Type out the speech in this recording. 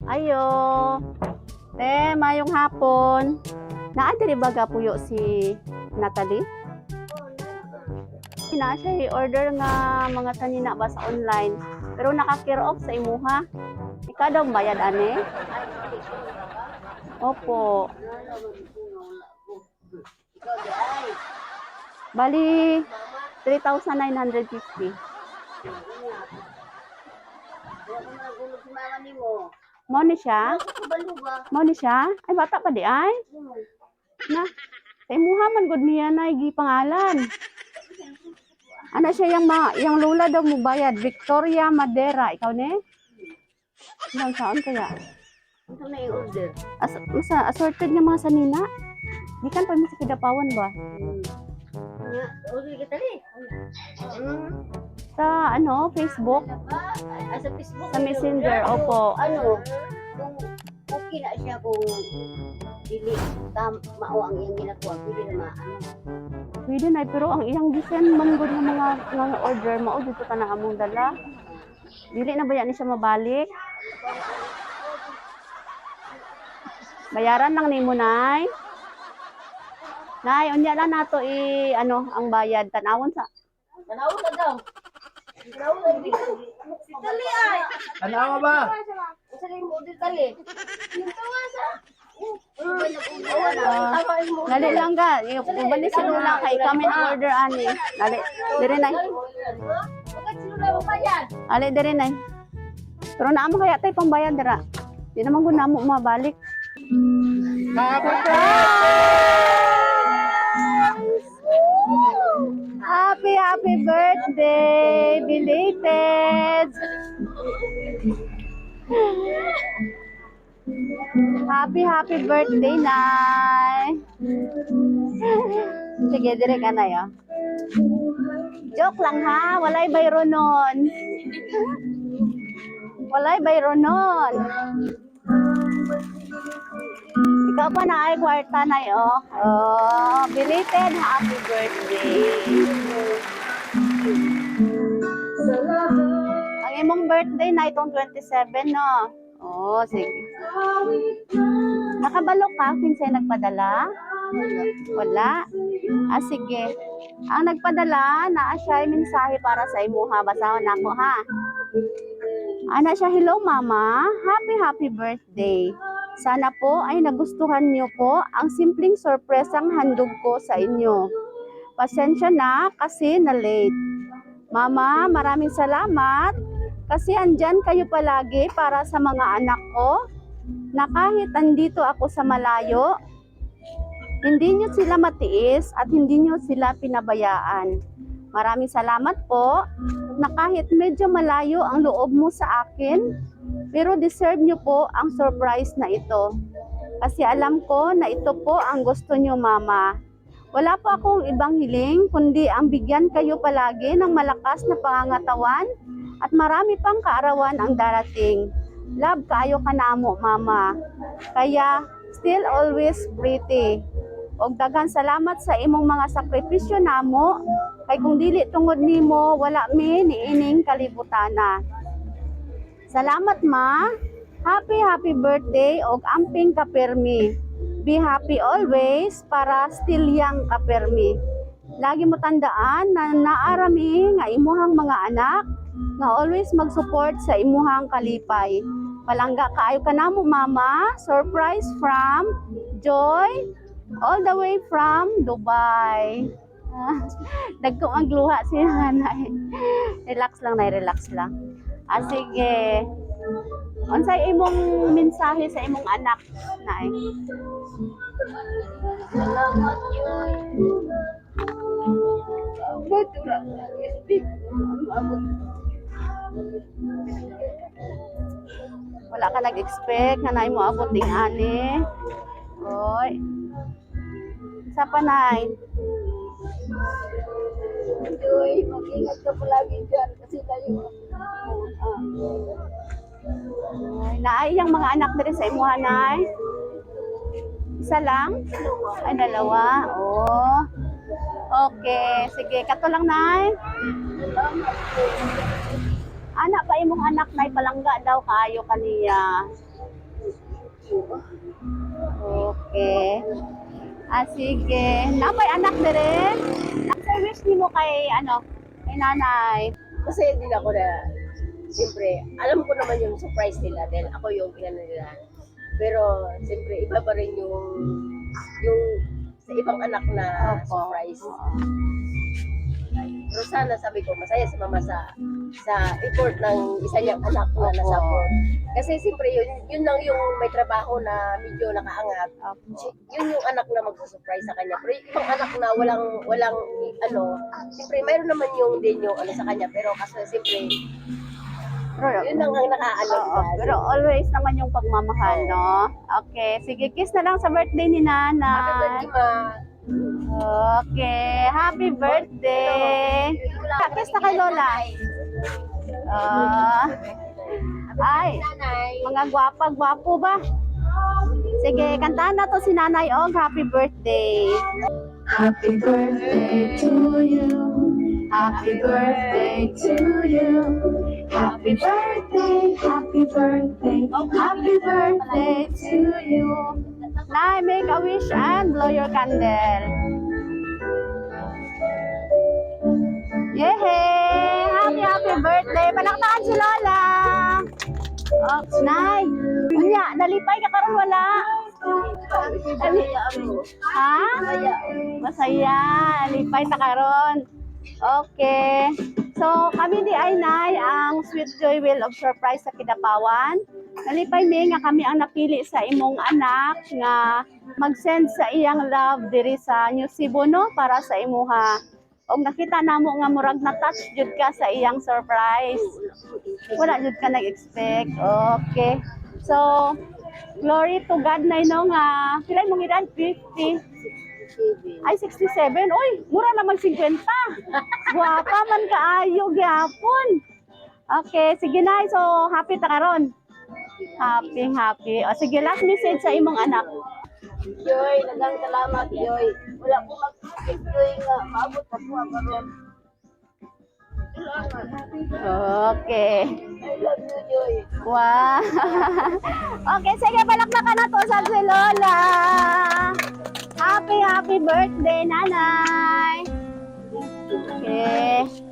Ayo. Te, mayong hapon. Naa diri ba gapuyo si Natalie? Naa siya order nga mga sanina ba sa online. Pero naka-care of sa imuha. Ikaw daw bayad ane? Opo. Bali, 3,950. Mo ni siya? Mo ni siya? Ay, bata pa di ay? Na, sa imuha man gud niya na gipangalan. Ano siya yung, ma, yung lula daw mo bayad? Victoria Madera. Ikaw ne? Ilang saan kaya? Ano na yung order? As, masa, assorted nga mga sanina. Gikan pa mo sa Kidapawan ba? Nga, order kita rin. Sa ano, Facebook? Ah, sa Facebook. Sa Messenger, opo. Ano, kung okay na siya kung dili tam mao ang iyang ginakuha, pwede na maano. Pwede na, pero ang iyang gisend man gud nga mga nga order mao dito ka na among dala. Dili na ba yan ni siya mabalik? Bayaran lang nimo, Nay. Nay, unya lang nato i ano ang bayad tan-awon sa Tanaw na daw. Tanaw na si Dali ay. Tanawa ba? Unsa kay mo order dali? Ah, dali lang ka. Uban ni si Lula kay kami ang order ani. Dali, dire nay. Bakit si Lula mo bayad? Ali dire nay. Pero naamo kaya tay pambayad dira. Di naman gud namo mabalik. Happy, happy birthday! Belated! Happy, happy birthday, Nay! Sige, dire ka na, oh. Joke lang, ha? Walay bayro nun. Walay bayro nun. Ikaw pa na ay kwarta na oh. Oh, belated happy birthday. Ang imong birthday na itong 27, no? Oh, sige. Nakabalo ka kinsay nagpadala? Wala. Ah, sige. Ang nagpadala, naa siya mensahe para sa imuha. Basahon nako ha. Ana siya, "Hello Mama, happy happy birthday. Sana po ay nagustuhan niyo po ang simpleng sorpresang handog ko sa inyo. Pasensya na kasi na late. Mama, maraming salamat kasi andyan kayo palagi para sa mga anak ko na kahit andito ako sa malayo, hindi niyo sila matiis at hindi niyo sila pinabayaan. Maraming salamat po na kahit medyo malayo ang loob mo sa akin, pero deserve niyo po ang surprise na ito. Kasi alam ko na ito po ang gusto niyo, Mama. Wala po akong ibang hiling, kundi ang bigyan kayo palagi ng malakas na pangangatawan at marami pang kaarawan ang darating. Love kaayo ka namo, Mama. Kaya, still always pretty. Og daghan salamat sa imong mga sakripisyo namo, kay kung dili tungod nimo wala mi niining kalibutana. Salamat, Ma. Happy happy birthday og amping kapirmi. Be happy always para still young kapirmi. Lagi mo tandaan na naarami nga imuhang mga anak nga always mag-support sa imuhang kalipay. Palangga kaayo ka namo, Mama. Surprise from Joy all the way from Dubai." Dagko ang luha si nanay. Relax lang, nay, relax lang. Ah, sige. Unsay imong mensahe sa imong anak, Nay? Salamat yun. Abot ra. Abot. Wala ka nag-expect na nay mo abot ding ani. Oy. Isa pa, Nay. Joy, mag-ingat ka palagi dyan kasi tayo. Ah. Ay, naay yung mga anak diri sa imuha, Nay. Isa lang? Ay, dalawa. Oh. Okay, sige. Kato lang, Nay. Anak pa imong anak, Nay, palangga daw kaayo kaniya. you. Okay. Ah, sige. Naa pay anak dire? Ang wish nimo kay ano, kay nanay? Masaya din ako na, siyempre, alam ko naman yung surprise nila dahil ako yung inano nila. Pero, siyempre, iba pa rin yung sa ibang anak na surprise. Pero sana, sabi ko, masaya si mama sa effort ng isa niyang anak na nasa abroad. Kasi siyempre, yun lang yung may trabaho na medyo nakaangat. Yun yung anak na magsusurprise sa kanya. Pero yung ibang anak na walang ano, siyempre mayroon naman yung din yung ano sa kanya. Pero kasi siyempre, Pero, yun lang ang nakaano. oo, Diba? pero always naman yung pagmamahal, no? Okay, sige, kiss na lang sa birthday ni Happy nanay. birthday, ma. Okay, happy birthday. Kiss na kay Lola. Ah. Ay, Nanay. mga gwapa, gwapo ba? Sige, kantahan na to si Nanay og happy birthday. Happy birthday to you. Happy birthday to you. Happy birthday, happy birthday, Happy birthday to you. Nay, make a wish and blow your candle. Yehey! Happy, happy birthday! Palakpakan si Lola! Oh, Nay! Unya, nalipay ka karon wala? Ha? Masaya. Lipay ta karon. Okay. So, kami diay, Nay, ang Sweet Joy Wheel of Surprise sa Kidapawan. Nalipay mi nga kami ang napili sa imong anak nga mag-send sa iyang love diri sa New Cebu, no, para sa imuha. Og nakita namo nga murag na-touch jud ka sa iyang surprise. Wala jud ka nag-expect. Okay. So, glory to God na no nga. Pila imong edad? 50. Ay, 67. Uy, mura naman 50. Guwapa man kaayo gyapon. Okay, sige na. So, happy ta karon. Happy, happy. O sige, last message sa imong anak. Joy, daghang salamat, Joy. Wala ko mag-expect, Joy, nga maabot ako ang karon. Okay. I love you, Joy. Wow. Okay, sige, palakpakan na to sa si Lola. Happy, happy birthday, Nanay. Okay.